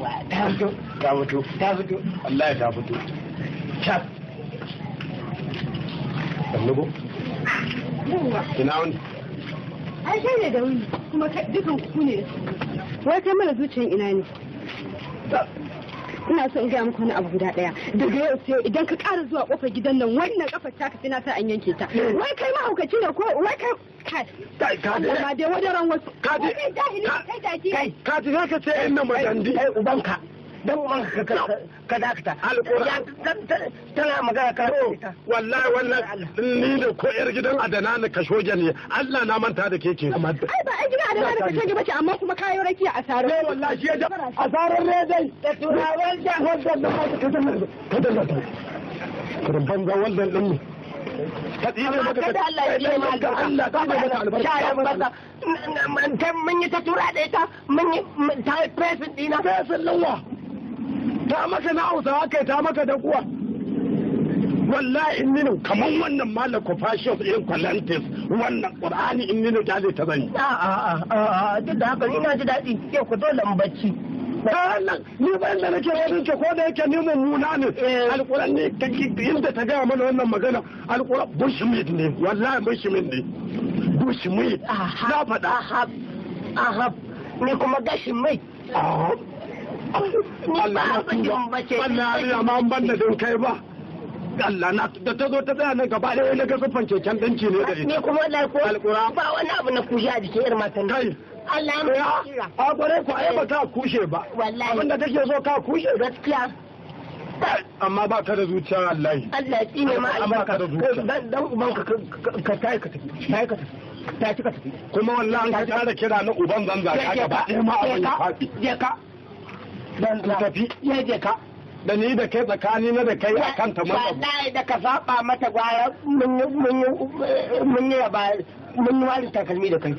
Yawwa ta fito. Ta fito. Ta fito. Wallahi ta fito. Cap. Sannu ko? Yawwa. Ina wani? Ai kai ne da wuni kuma dukan ku ne. Wai kai mana zuciyan ina ne? Ina so in gaya muku wani abu guda daya. Daga yau sai idan ka ƙara zuwa kofar gidan nan wannan kafar taka sai na sa an yanke ta. Wai kai mahaukaci ne ko wai kai kai ka Allah ma dai wadaran wasu. Ka ji kai jahili kai jaki. Kai ka ji zaka ce inna madandi. Kai ubanka. Dan ubanka ka dakata. Alƙur'an. Tana magana ka ta. Wallahi wannan ni da ko yar gidan Adana ne ka shoge ne. Allah na manta da keke. Ai ba ai gidan Adana ne ka shoge bace amma kuma kayo rakiya a sarar. Eh wallahi shi ya ja asarar ne dai. Da turawan da wannan da ka danna ka danna ta. Karan banza wannan din ne. Ka tsine maka kada Allah ya tsine ma albarka. Allah tsine maka albarka. Sharan banza. Mun yi ta tura da ita mun yi ta yi presin dina. Presin lawa. Ta maka na hausawa kai ta maka da kuwa. Wallahi in ninu kaman wannan malam Confucius in Kwalantis wannan Qur'ani in ninu kyale ta zan yi. A a a duk da haka ni na ji daɗi yau ku dole in bacci. Allah ni ba inda nake wani ce ko da yake ni mummuna ne alquran ne inda ta gaya mana wannan magana alquran bushmeat ne wallahi bushmeat ne bushmeat na faɗa ahab ahab ni kuma gashin mai ni ba bakin bace Allah ya ma ban da don kai ba Allah na da ta zo ta tsaya nan gaba ɗaya na ga siffan keken ɗinki ne da ita ni kuma wallahi ko Alƙur'an. ba wani abu na kushe a jikin irin matan kai Allah ya kira a kware ku ai ba ka kushe ba Wallahi. abinda kake so ka kushe gaskiya amma ba ka da zuciya wallahi Allah ya tsine ma An baka albarka da zuciya. dan dan uban ka ka tayi ka tafi tayi ka tafi tayi ka tafi kuma wallahi an ka ƙara kira na uban zanza ka gaba ɗaya ma abin ya faɗi je ka dan ka tafi je je ka da ni da kai tsakani na da kai akan ta mun wallahi da ka saba mata gwara mun yi mun yi mun yi raba mun yi wani takalmi da kai